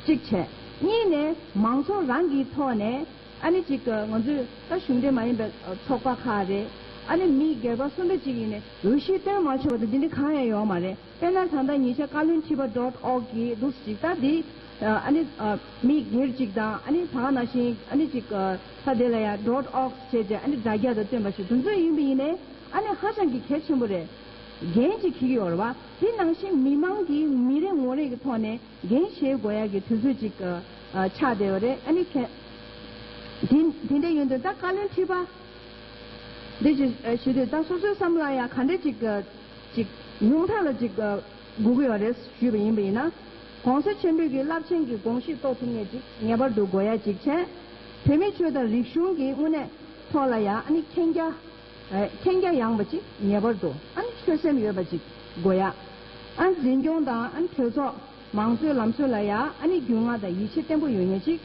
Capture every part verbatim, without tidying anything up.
གཅིག་བྱས། གཉིས་ནས་མང་ཚོགས་རང་གི་ཐོག་ནས་ཨ་ནི་ཅིག་ང་ཚོས་ད་གཞུང་འབྲེལ་མ་ཡིན་པའི་ཚོགས་པ་ཁག་རེད། ཨ་ནི་མི་སྒེར་པ་གསུམ་པ་ཅིག་ཡིན་ནས་འོས་གཞི་བཏོན་མ་ཆོག་པ་དང་འདི་འདྲ་གང་ཡང་ཡོད་མ་རེད། དཔེར་ན་ད་ལྟ་ཉེ་ཆར་བཀའ་བློན་ཁྲི་པ་dot org གི་འདུག་ཅིག་ད་འདི་ཨ་ནི་མི་སྒེར་ཅིག་དང་ཨ་ནི་ད་ག་ནང་བཞིན་ཨ་ནི་ཅིག་ས་དེ་ལ་ཡ་dot org བྱས་རྗེས་ཨ་ནི་དྲ་རྒྱ་དང་བསྟན་པ་ཞིག་དེ་ཚོ་ཡིན་པ་ཡིན་ནས་ཨ་ནི་ཧ་ཅང་གི་གལ་ཆེན་པོ་རེད། འགན་ཅིག་འཁྱེར་གྱི་ཡོད་རེད་བ། དེ་ནང་བཞིན་མི་མང་གི་མི་རེ་ངོ་རེ་གི་ཐོག་ནས་འགན་བཞེས་དགོས་ཡག་གི་དུས་ཚོད་ཅིག་ཨ་ཆགས་བསྡད་ཡོད་རེད། ཨ་ནི་ཁྱེད་དེ་དེ་འདྲ་ཡོད་དུས་ད་བཀའ་བློན་ཁྲི་པ་འདི་ཅིག་ཞུ་དུས་ད་སོ་སོའི་བསམ་བློ་ཡང་ག་འདྲ་ཅིག་ཅིག་ཉུང་མཐའ་ལ་ཅིག་དགོས་ཀྱི་ཡོད་རེད་ཞུས་པ་ཡིན་པ་ཡིན་ན། ༸གོང་ས་ཆེན་པོས་ཀྱི་རླབས་ཆེན་གྱི་དགོངས་གཞི་རྟོགས་ཐུབ་མཁན་ཅིག་ངེས་པར་དུ་དགོས་ཡག་ཅིག་བྱས། བོད་མིའི་ཆོས་དང་རིག་གཞུང་གི་དངོས་གནས་ཐོག་ལ་ཡང་ཨ་ནི་མཁྱེན་རྒྱ་ཨེ་མཁྱེན་རྒྱ་ཡངས་པ་ཅིག་ངེས་པར་དུ་ཨ་ནི་ཆོད་སེམས་ཡོད་པ་ཅིག་དགོས་ཡ། ཨ་ནི་འཛིན་སྐྱོང་དང་ཨ་ནི་གྲོས་ཚོགས་མང་གཙོའི་ལམ་སྲོལ་ལ་ཡང་ཨ་ནི་རྒྱུས་མངའ་དང་ཡིད་ཆེས་བརྟན་པོ་ཡོད་མཁན་ཅིག་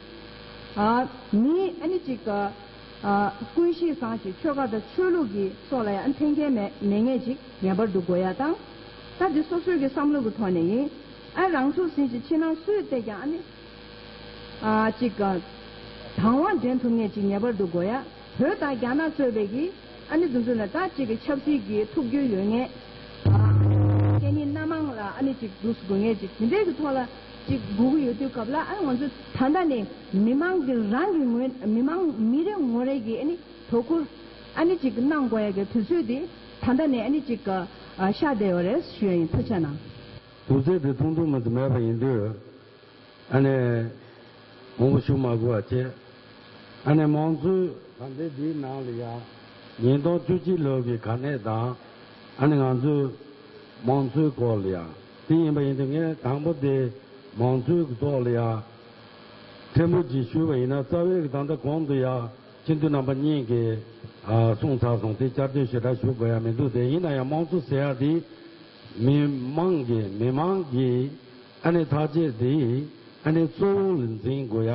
ཨ་མི་ཨ་ནི་ཅིག་ཨ་ཀུན་གཤིས་བཟང་ཞིང་ཆོལ་ཁ་དང་ཆོས་ལུགས་ཀྱི་སོགས་ལ་ཡང་ཨ་ནི་འཐེན་འཁྱེར་མེད་མེད་མཁན་ཅིག་ངེས་པར་དུ་དགོས་ཡ་དང་། ད་འདི་སོ་སོའི་གི་བསམ་བློ་གི་ཐོག་ནས་ཡིན། ཨ་རང་ཚུགས་ཟིན་ཅིག་ཕྱི་ནང་སུས་བལྟས་ཀྱང་ཨ་ནི། ཨ་ཅིག་ག་དང་བ་འདྲེན་ཐུབ་མཁན་ཅིག་ངེས་པར་དུ་དགོས་ཡ། བོད་དང་རྒྱ་ནག་གཙོས་པའི་གི་ཨ་ནི་འདི་ཚོ་ལ་ད་ཅིག་གི་ཆབ་སྲིད་ཀྱི་ཐུགས་རྒྱུས་ཡོད་མཁན། ཨ་སྐད་ནི་སྣ་མང་ལ་ཨ་ནི་ཅིག་འདུག་དགོས་མཁན་ཅིག་དེ་འདྲའི་གི་ཐོག་ལ་ཅིག་དགོས་ཀྱི་ཡོད་དུས་སྐབས་ལ་ཨ་ང་ཚོ་ད་ལྟ་ནས་མི་མང་གི་རང་གི་ངོས་མི་མང་མི་རེ་ངོ་རེ་གི་ཨ་ནི་དོ་ཁུར་ཨ་ནི་ཅིག་གནང་དགོས་ཡ་གི་དུས་ཚོད་དེ་ད་ལྟ་ནས་ཨ་ནི་ཅིག་ཤར་བསྡད་ཡོད་རེད་ཞུ་ཡ་ཡིན། ཐུགས་རྗེ་གནང་། དུས་ཚོད་དེ་ཐུང་ཐུང་མ་ཚད་མེད་པ་ཡིན་དུས། ཨ་ནི། མང་པོ་ཞུ་མ་དགོས་པ་བྱས། ཨ་ནི་མང་གཙོའི་ད་ལྟའི་འདིའི་ནང་ལ་ཡ། ཉིས་སྟོང་བཅུ་གཅིག་ལོ་གི་ག་ནས་དང་། ཨ་ནི་ང་ཚོའི་མང་གཙོའི་སྐོར་ལ་ཡ། དེ་ཡིན་པ་ཡིན་དུས་ངས་དང་པོ་དེ་མང་གཙོའི་གི་ཐོག་ལ་ཡ། ཕྲན་བུ་ཅིག་ཞུས་པ་ཡིན་ན་རྩ་བའི་གི་ད་ལྟ་གོང་དུ་ཡ། སྤྱི་འཐུས་རྣམ་པ་གཉིས་ཀྱིས་ཨ་གསུངས་ཚར་སོང་། དེ་བསྐྱར་ཟློས་ཞེ་དྲག་ཞུ་དགོས་ཡ་མི་འདུག་དེ་ཡིན་ན་ཡང་དམངས་གཙོ་ཟེར་ཡ་དེ་མི་མང་གི་མི་མང་གི་ཨ་ནི་ཐག་བཅད་དེ་ཨ་ནི་གཙོ་བོ་ལ་འཛིན་དགོས་ཡ་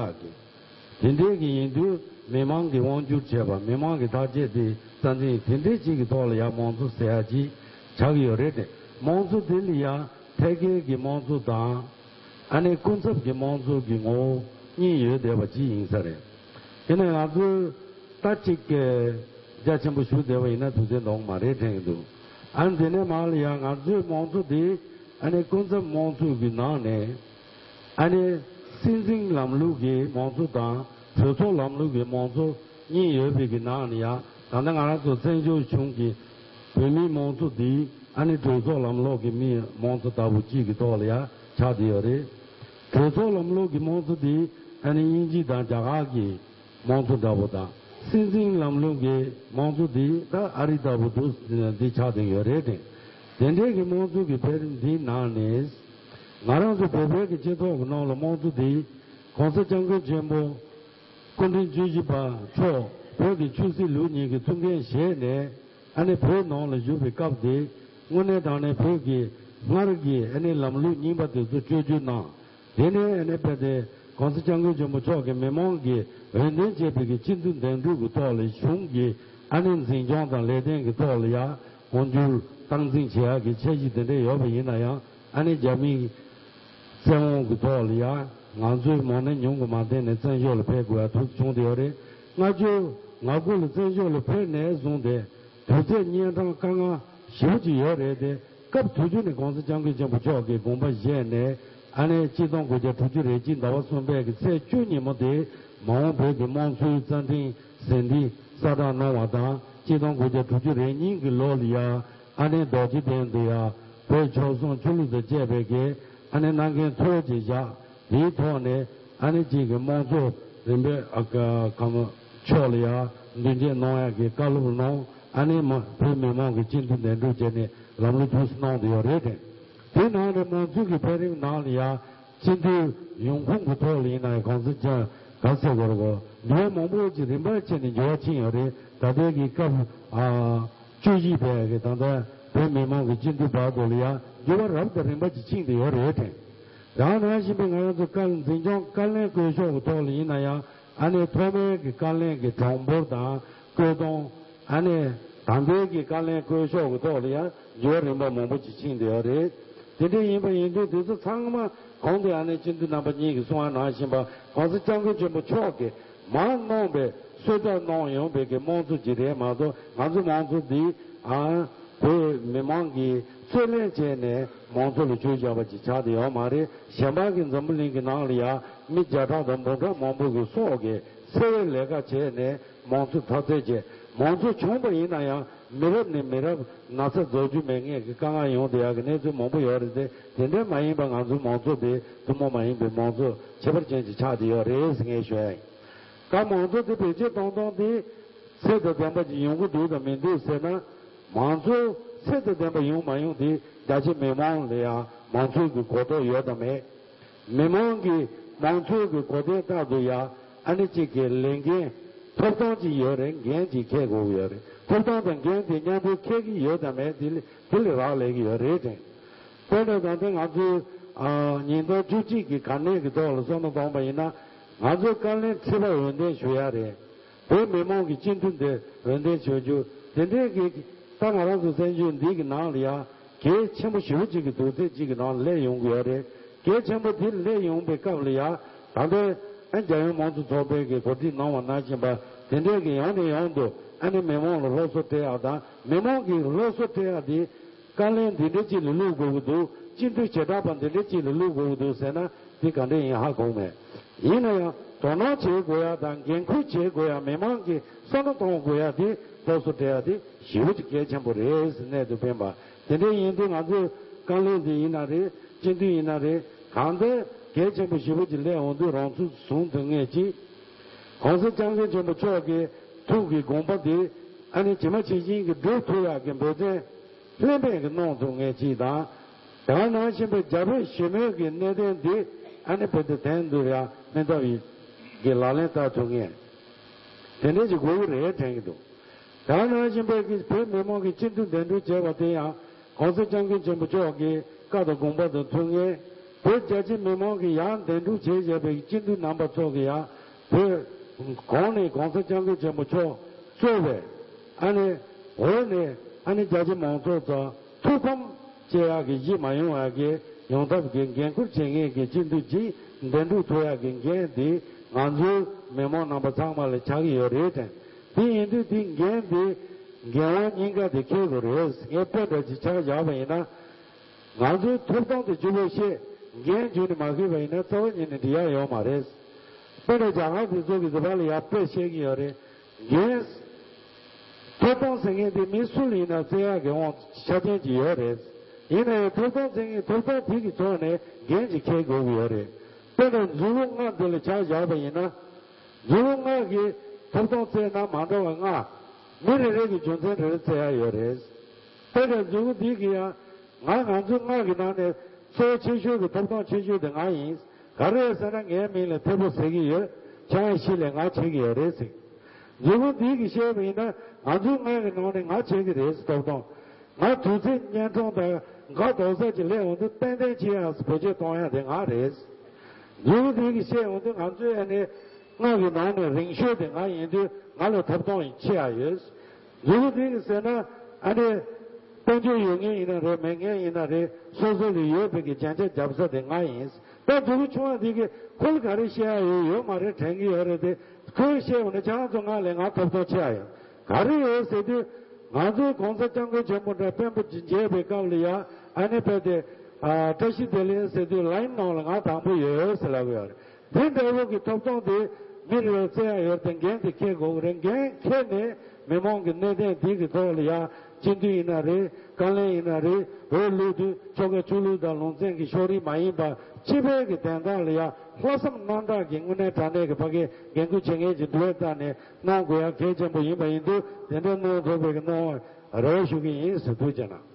གི་དེ་འདྲའི་གི་ཡིན་དུས་མི་མང་གི་དབང་སྒྱུར་བྱས་པ་མི་མང་གི་ཐག་བཅད་དེ་རྩ་འཛིན་དེ་འདྲའི་ཅིག་གི་ཐོག་ལ་ཡ་དམངས་གཙོ་ཟེར་ཡ་ཅིག་ཆགས་ཀྱི་ཡོད་རེད་དེ། དམངས་གཙོ་དེ་ལ་ཡ་ཐད་ཀའི་གི་དམངས་གཙོ་དང་། ཨ་ནི་སྐུ་ཚབ་ཀྱི་དམངས་གཙོ་གི་ངོ་བོ་གཉིས་ཡོད་བསྡད་པ་ཅིག་ཡིན་ས་རེད། དེ་ནས་ང་ཚོས་ད་ཅིག་གི་རྒྱ་ཆེན་པོ་ཞུ་བསྡད་པ་ཡིན་ན་དུས་ཚོད་འདང་མ་རེད་དྲན་གྱི་འདུག་ཨ་ནི་དེ་ནས་མར་ལ་ཡང་ང་ཚོའི་དམངས་གཙོ་དེ་ཨ་ནི་སྐུ་ཚབ་དམངས་གཙོ་གི་ནང་ནས་ཨ་ནི་སྲིད་འཛིན་ལམ་ལུགས་ཀྱི་དམངས་གཙོ་དང་གྲོས་ཚོགས་ལམ་ལུགས་ཀྱི་དམངས་གཙོ་གཉིས་ཡོད་པའི་གི་ནང་ནས་ཡང་ད་ལྟ་ང་རང་ཚོ་བཙན་བྱོལ་གཞུང་གི་བོད་མིའི་དམངས་གཙོ་འདི་ཨ་ནི་གྲོས་ཚོགས་ལམ་ལུགས་ཀྱི་མིའི་དམངས་གཙོ་ལྟ་བུ་གཅིག་གི་ཐོག་ལ་ཡང་ཆགས་བསྡད་ཡོད་རེད། གྲོས་ཚོགས་ལམ་ལུགས་ཀྱི་དམངས་གཙོ་འདི་ཨ་ནི་དབྱིན་ཇི་དང་རྒྱ་གར་གྱི་དམངས་གཙོ་འདྲ་པོ་དང་སྲིད་འཛིན་ལམ་ལུགས་ཀྱི་དམངས་གཙོ་འདི་ད་ཨ་རི་ལྟ་བུ་འདུག་འདི་ཆགས་བསྡད་ཡོད་རེད་དེ། དེ་འདྲའི་གི་དམངས་གཙོ་གི་འཕེལ་རིམ་འདིའི་ནང་ནས་ང་རང་ཚོ་བོད་པའི་གི་སྤྱི་ཚོགས་ཀྱི་ནང་ལ་དམངས་གཙོ་འདི་གོང་ས་སྐྱབས་མགོན་ཆེན་པོ་སྐུ་ཕྲེང་བཅུ་བཞི་པ་མཆོག་བོད་ཀྱི་ཆོས་སྲིད་ལུགས་གཉིས་ཀྱི་ཐུགས་འགན་བཞེས་ནས་ཨ་ནི་བོད་ནང་ལ་བཞུགས་པའི་སྐབས་དེ་དངོས་གནས་དྲང་གནས་བོད་ཀྱི་སྔར་གྱི་ཨ་ནི་ལམ་ལུགས་རྙིང་པ་དེ་ཚོ་བཅོས་བསྒྱུར་གནང་། དེ་ནས་ཨ་ནི་དཔེ་དེ་གོང་ས་སྐྱབས་མགོན་ཆེན་པོ་མཆོག་གིས་མི་མང་གིས་འོས་འདེམས་བྱས་པའི་གི་སྤྱི་འཐུས་འདེམས་སྒྲུག་གི་ཐོག་ལ་གཞུང་གི་ཨ་ནི་འཛིན་སྐྱོང་དང་ལས་དོན་གྱི་ཐོག་ལ་ཡ་དབང་སྒྱུར་སྟངས་འཛིན་བྱེད་ཡག་གི་འཆར་གཞི་དེ་འདྲ་ཡོད་པ་ཡིན་ན་ཡང་ཨ་ནི་རྒྱ་མིའི་བཙན་དབང་གི་ཐོག་ལ་ཡ་ང་ཚོའི་མ་ཎི་ཉུང་གི་མ་བསྟེན་ནས་བཙན་བྱོལ་ལ་ཕེབས་དགོས་ཡ་ཐུག་བྱུང་བསྡད་ཡོད་རེད། ལྔ་བཅུ་ང་དགུ་ལ་བཙན་བྱོལ་ལ་ཕེབས་ནས་བཟུང་སྟེ་དུས་ཚོད་གཉན་འཕྲང་དཀའ་ངལ་ཞེ་པོ་ཅིག་ཡོད་རེད་དེ། སྐབས་དེ་དུས་ནས་གོང་ས་སྐྱབས་མགོན་ཆེན་པོ་མཆོག་གིས་དགོངས་པ་བཞེས་ནས་ཨ་ནི་གཅིག་སྟོང་དགུ་བརྒྱ་དྲུག་ཅུ་རེ་གཅིག་ཟླ་བ་གསུམ་པའི་གི་ཚེས་བཅུ་ཉིན་མོ་དེ་མ་འོངས་བོད་ཀྱི་དམངས་གཙོའི་རྩ་ཁྲིམས་ཟིན་བྲིས་གསལ་བསྒྲགས་གནང་བ་དང་གཅིག་སྟོང་དགུ་བརྒྱ་དྲུག་ཅུ་རེ་གཉིས་ཀྱི་ལོ་ལ་ཡ་ཨ་ནི་རྡོ་རྗེ་གདན་དུ་ཡ་བོད་ཆོལ་གསུམ་ཆོས་ལུགས་དང་བཅས་པའི་གི་ཨ་ནི་གནང་མཁན་ཐོ་ཅིག་བཞག་དེའི་ཐོག་ནས་ཨ་ནི་གཅིག་གི་དམངས་གཙོ་རིམ་པས་ཨ་ཀ་ཁམས་ཕྱོགས་ལ་ཡ་མདུན་སྐྱོད་གནང་ཡག་གི་བཀའ་སློབ་གནང་། ཨ་ནི་མ་བོད་མི་མང་གི་སྤྱི་འཐུས་འདེམས་སྒྲུག་བྱས་ནས་ལམ་ལུགས་ཐུགས་སུ་གནང་བསྡད་ཡོད་རེད་དེ། དེ་ནང་ནས་མང་གཙོ་གི་འཕེལ་རིམ་ནང་ལ་ཡ་སྤྱི་འཐུས་ཡོང་ཁུངས་ཀྱི་ཐོག་ལ་ཡིན་ན་ཡང་གང་ཟག་ཅན་ག་ཟེར་དགོས་རེད་གོ། འགྱུར་བ་མང་པོ་ཅིག་རིམ་པ་བྱས་ནས་འགྱུར་བ་ཕྱིན་ཡོད་རེད། ད་ལྟའི་གི་སྐབས་ཨ་བཅུ་བཞི་པའི་གི་ད་ལྟ་བོད་མི་མང་གི་སྤྱི་འཐུས་བར་དུ་ལ་ཡ་འགྱུར་བ་རབ་དང་རིམ་པ་ཅིག་ཕྱིན་བསྡད་ཡོད་རེད་དེ། ཡང་ན་བཞིན་པའི་ང་རང་ཚོ་བཀའ་འཛིན་སྐྱོང་བཀའ་བློན་བསྐོས་ཕྱོགས་ཀྱི་ཐོག་ལ་ཡིན་ན་ཡང་ཨ་ནི་ཐོག་མའི་གི་བཀའ་བློན་གྱི་གྲངས་འབོར་དང་བསྐོས་གཏོང་ཨ་ནི་དམ་པའི་གི་བཀའ་བློན་བསྐོས་ཕྱོགས་ཀྱི་ཐོག་ལ་ཡང་འགྱུར་བ་རིམ་པ་མང་པོ་ཅིག་ཕྱིན་བསྡད་ཡོད་རེད། དེ་འདྲ་ཡིན་པ་ཡིན་དུས་དེ་ཚོ་ཚང་མ་ གོང་དུ་ཨ་ནེ་སྤྱི་འཐུས་རྣམ་པ་གཉིས་ཀྱིས་གསུངས་པ་ནང་བཞིན་པ་༸གོང་ས་༸སྐྱབས་མགོན་ཆེན་པོ་མཆོག་གིས་མར་གནང་བའི་གསོལ་ཐབ་གནང་ཡོང་བའི་གི་དམངས་གཙོ་ཅིག་རེད་མ་གཏོགས། ང་ཚོ་མང་གཙོ་འདི་ཨ་བོད་མི་མང་གིས་རྩོད་ལེན་བྱས་ནས་མང་གཙོ་ལ་བཅོས་བཞག་པ་ཅིག་ཆགས་བསྡད་ཡོད་མ་རེད། གཞན་པ་གི་འཛམ་བུ་གླིང་གི་ནང་ལ་ཡང་མི་བརྒྱ་ཕྲག་དང་འབུམ་ཕྲག་མང་པོ་གི་སྲོག་གི་འཚེ་བའི་ལས་ཀ་བྱས་ནས་མང་གཙོ་འཐབ་རྩོད་བྱས། མང་གཙོ་བྱུང་པ་ཡིན་ན་ཡང་མི་རབས་ནས་མི་རབས་ན་ཚ་རྫོགས་རྒྱུ་མེད་མཁན་གྱི་དཀའ་ངལ་ཡོང་བསྡད་ཡག་གི་གནས་ཚུལ་མང་པོ་ཡོད་རེད་དེ། དེ་འདྲ་མ་ཡིན་པ་ང་ཚོའི་མང་གཙོ་དེ་ཐུན་མོང་མ་ཡིན་པའི་མང་གཙོ་ཁྱད་པར་ཅན་ཅིག་ཆགས་བསྡད་ཡོད་རེད་ཟེར་ངས་ཞུ་ཡ་ཡིན། ད་མང་གཙོ་དེ་བེད་སྤྱོད་གཏོང་སྟངས་དེ་ཚད་དང་ལྡན་པ་ཅིག་ཡོང་གི་འདུག་དང་མི་འདུག་ཟེར་ན། མང་གཙོ་ཚད་དང་ལྡན་པ་ཡོང་མ་ཡོང་དེ་རྒྱ་ཆེ་མི་མང་ལ་ཡང་མང་གཙོའི་གི་གོ་རྟོགས་ཡོད་དང་མེད། མི་མང་གིས་མང་གཙོའི་གི་གོ་དོན་ལྟར་དུ་ཡང་ཨ་ནི་གཅིག་གི་ལས་འགན་ཐོབ་ཐང་ཅིག་ཡོད་རེད། འགན་ཅིག་འཁྱེར་དགོས་ཀྱི་ཡོད་རེད། ཐོབ་ཐང་དང་འགན་དེ་མཉམ་དུ་འཁྱེར་གྱི་ཡོད་དམ་མེད་དེ་ལ་དེ་ལ་རག་ལས་ཀྱི་ཡོད་རེད་དྲན། དཔེར་ན་ད་ལྟ་ང་ཚོའི་ཨ་ཉིས་སྟོང་བཅུ་གཅིག་གི་གལ་གནད་ཀྱི་ཐོག་ལ་བསམ་བློ་གཏོང་པ་ཡིན་ན། ང་ཚོས་བཀའ་བློན་ཁྲི་པ་འོས་འདེམས་ཞུ་ཡ་རེད། བོད་མི་མང་གི་སྤྱི་འཐུས་འདི་འོས་འདེམས་བྱེད་རྒྱུ་དེ་འདྲའི་གི་ད་ང་རང་ཚོ་བཙན་བྱོལ་འདི་གི་ནང་ལ་ཡ་གལ་ཆེན་པོ་ཞེ་པོ་ཅིག་གི་དུས་ཚོད་ཅིག་གི་ནང་སླེབས་ཡོང་གི་ཡོད་རེད། གལ་ཆེན་པོ་དེ་སླེབས་ཡོང་པའི་སྐབས་ལ་ཡ་ད་ལྟའི་ཨ་རྒྱལ་ཡོངས་མང་གཙོ་ཚོགས་པའི་གི་གོ་སྒྲིག་གནང་བ་ནང་བཞིན་པ་དེ་འདྲའི་གི་ཡང་ནས་ཡང་དུ་ཨ་ནི་མི་མང་ལ་སློབ་གསོ་སྤྲད་ཡག་དང་མི་མང་གི་སློབ་གསོ་སྤྲད་ཡག་དེ། བཀའ་བློན་འདི་འདྲ་ཅིག་ལ་བླུག་དགོས་ཀྱི་འདུག་སྤྱི་འཐུས་བྱེ་བྲག་པ་འདི་འདྲ་ཅིག་ལ་བླུག་དགོས་ཀྱི་འདུག་ཟེར་ན་འདི་ག་འདྲ་ཡིན་ཧ་གོ་མེད། ཡིན་ན་ཡང་དོ་སྣང་བྱེད་དགོས་ཡ་དང་འགན་འཁུར་བྱེད་དགོས་ཡ། མི་མང་གི་བསམ་བློ་གཏོང་དགོས་ཡ་དེ་སློབ་གསོ་སྤྲད་ཡ་དེ་ཞེ་པོ་ཅིག་གལ་ཆེན་པོ་རེད་ཟེར་གནད་དུ་ཕན་པ། དེ་འདྲ་ཡིན་དུས་ང་ཚོས་བཀའ་བློན་འདི་ཡིན་ན་རེད། སྤྱི་འཐུས་ཡིན་ན་རེད། གང་ལྟར་གལ་ཆེན་པོ་ཞེ་པོ་ཅིག་སླེབས་འོང་དུས་རང་ཚུགས་བཟུང་ཐུབ་ངེས་ཅིག ༸གོང་ས་༸སྐྱབས་མགོན་ཆེན་པོ་མཆོག་གི་ཐུགས་ཀྱི་དགོངས་པ་འདི་ཨ་ནི་ཇི་མ་ཇི་བཞིན་གྱི་སྒྲུབ་ཐུབ་ཡག་གི་འབད་བརྩོན་ལྷོད་མེད་ཀྱི་གནང་ཐུབ་ངེས་ཅིག་དང་། དེ་ག་ནང་བཞིན་པའི་རྒྱ་བོད་ཞི་མོལ་གྱི་གནད་དོན་འདི་ཨ་ནི་བོད་དུ་དོན་དུ་ཡང་སྨན་ཐབས་ཀྱི་ལག་ལེན་བསྟར་ཐུབ་ངེས་དེ་འདྲའི་ཅིག་དགོས་ཀྱི་རེད་དྲན་གྱི་འདུག་དེ་ག་ནང་བཞིན་པའི་གི་བོད་མི་མང་གི་སྤྱི་འཐུས་འདེམས་སྒྲུག་བྱས་པ་དེ་ཡང་༸གོང་ས་༸སྐྱབས་མགོན་ཆེན་པོ་མཆོག་གི་བཀའ་དང་དགོངས་པ་དང་ཐུགས་ངེས། བོད་རྒྱ་ཆེ་མི་མང་གིས་ཡང་འདེམས་སྒྲུག་བྱས་བཞག་པའི་སྤྱི་འཐུས་རྣམ་པ་ཚོ་གིས་ཡང་བོད་གོང་ནས་༸གོང་ས་༸སྐྱབས་མགོན་ཆེན་པོ་མཆོག་གཙོས་པའི་ཨ་ནི་འོག་ནས་ཨ་ནི་རྒྱ་ཆེ་མང་ཚོགས་ཚོ་ཐུགས་ཕམ་བྱེད་ཡག་གི་གཞི་མ་ཡོང་ཡག་གི་ཡོང་ཐབས་ཀྱི་འགན་འཁུར་བྱེད་མཁན་གྱི་སྤྱི་འཐུས་ཅིག་འདེམས་སྒྲུག་ཐུབ་ཡག་གི་འགན་འདི་ང་ཚོའི་མི་མང་རྣམ་པ་ཚང་མ་ལ་ཆགས་ཀྱི་ཡོད་རེད་དྲན། དེ་ཡིན་དུས་དེ་འགན་དེ་འགན་དབང་གཉིས་ཀ་དེ་འཁྱེར་དགོས་རེད། ངས་དཔེ་འདྲ་ཅིག་ཆ་བཞག་པ་ཡིན་ན། ང་ཚོའི་ཐོབ་ཐང་དེ་ཇི་ལྟར་བཤད། འགན་བརྗོད་ནས་མ་ཤེས་པ་ཡིན་ན་རྩ་བ་ཉིད་ནས་འགྲིག་ཡག་ཡོད་མ་རེད། དཔེར་ན་རྒྱ་གར་དེ་ཚོ་གི་ཟི་པ་ལ་ཡར་དཔེ་བཤད་ཀྱི་ཡོད་རེད། འགན། ཐོབ་ཐང་ཟེར་མཁན་དེ་མི་སུ་ལ་ཡིན་ན་བཙལ་ཡག་གི་དབང་ཆ་རྐྱེན་ཅིག་ཡོད་རེད། ཡིན་ན་ཡང་ཐོབ་ཐང་ཟེར་མཁན་ཐོབ་ཐང་དེ་གི་ཐོག་ནས་འགན་ཅིག་འཁྱེར་དགོས་ཀྱི་ཡོད་རེད། དཔེར་ན་མཛུབ་གུ་ལྔ་འདི་ལ་ཆ་བཞག་པ་ཡིན་ན། མཛུབ་གུ་ལྔ་གི་ཐོབ་ཐང་བཙལ་ན་མ་འདྲ་བ་ལྔ། མི་རེ་རེ་གི་རྒྱུ་མཚན་རེ་རེ་བཙལ་ཡག་ཡོད་རེད། དཔེར་ན་མཛུབ་གུ་འདི་གི་ཡང་ང་ང་ཚོ་ལྔ་གི་ནང་ནས་གཙོ་བོ་ཆེ་ཤོས་ཀྱི་ཐོབ་ཐང་ཆེ་ཤོས་དེ་ང་ཡིན། ག་རེ་ཟེར་ན་ངའི་མིང་ལ་ཐེ་བོ་ཟེར་གྱི་ཡོད། ཆང་ཤི་ལས་ང་བྱེད་ཀྱི་ཡོད་རེད་ཟེར། མཛུབ་གུ་འདི་གི་བཤད་པ་ཡིན་ན་ང་ཚོའི་ལྔ་གི་ནང་ནས་ང་བྱེད་ཀྱི་རེད་ཟེར་ཐོབ་ཐང་། ང་དུས་ཚོད་གཉན་འཕྲང་དང་འགག་རྡོག་ས་ཅིག་སླེབས་འོང་དུས་ཏན་ཏན་བྱེད་ཡག་བེད་སྤྱོད་གཏོང་ཡག་དེ་ང་རེད། མཛུབ་གུ་འདི་གི་བཤད་འོང་དུས་ང་ཚོའི་ཨ་ནི་ལྔ་གི་ནང་ནས་རིང་ཤོས་དེ་ང་ཡིན་དུས་ང་ལ་ཐོབ་ཐང་ཡང་ཆེ་ཡག་ཡོད། མཛུབ་གུ་འདི་གི་ཟེར་ན་ཨ་ནི་དཔལ་འབྱོར་ཡོད་མཁན་ཡིན་ན་རེད། མེད་མཁན་ཡིན་ན་རེད། སོ་སོ་ལ་ཡོད་པའི་གི་རྒྱན་ཆ་རྒྱབ་ས་དེ་ང་ཡིན། ད་མཛུབ་གུ་ཆུང་བ་འདི་གི་ཁོ་ལ་ག་རེ་བཤད་ཡག་ཡོད་ཡོད་མ་རེད་དྲན་གྱི་ཡོད་རེད་དེ། ཁོས་བཤད་འོང་ན་ཁྱེད་རང་ཚོ་ང་ལས་ང་ཐོབ་ཐང་ཆེ་ཡག་ཡོད། ག་རེ་ཡོད་ཟེར་དུས། ང་ཚོའི་གོང་ས་སྐྱབས་མགོན་ཆེན་པོ་འདྲ་དཔོན་པོ་ཅིག་མཇལ་བའི་སྐབས་ལ་ཡ་ཨ་ནི་དཔེ་དེ་ཨ་བཀྲ་ཤིས་བདེ་ལེགས་ཟེར་དུས་ལའིན་ནང་ལ་ང་དང་པོ་ཡོད་ཟེར་ལབ་ཡོད་རེད། དེ་འདྲ་བོ་གི་ཐོབ་ཐང་དེ་མི་རེ་རེ་བཙལ་ཡག་ཡོད་རེད་དེ། འགན་དེ་འཁྱེར་དགོས་ཀྱི་རེད། འགན་འཁྱེར་ནས་མི་མང་གི་གནད་དོན་དེ་གི་ཐོག་ལ་ཡ་སྤྱི་འཐུས་ཡིན་ན་རེད། བཀའ་བློན་ཡིན་ན་རེད། འོས་བླུག་དུས་ཆོལ་ཁ་ཆོས་ལུགས་དང་ལུང་ཚན་གྱི་ཕྱོགས་རིས་མ་ཡིན་པ་སྤྱི་པའི་གི་དོན་དག་ལ་ཡ་ལྷག་བསམ་རྣམ་དག་གིས་དངོས་གནས་དྲང་གནས་ཀྱི་ཕ་གིའི་འགན་ཁུར་བྱེད་མཁན་ཅིག་འདུག་པའི་ཐོག་ནས་གནང་དགོས་ཡག་གལ་ཆེན་པོ་ཡིན་པ་ཡིན་དུས། དེ་འདྲ་གནང་ཐུབ་པའི་གི་གནང་བར་རེ་བ་ཞུ་གི་ཡིན་ཟེར། ཐུགས་རྗེ་གནང་།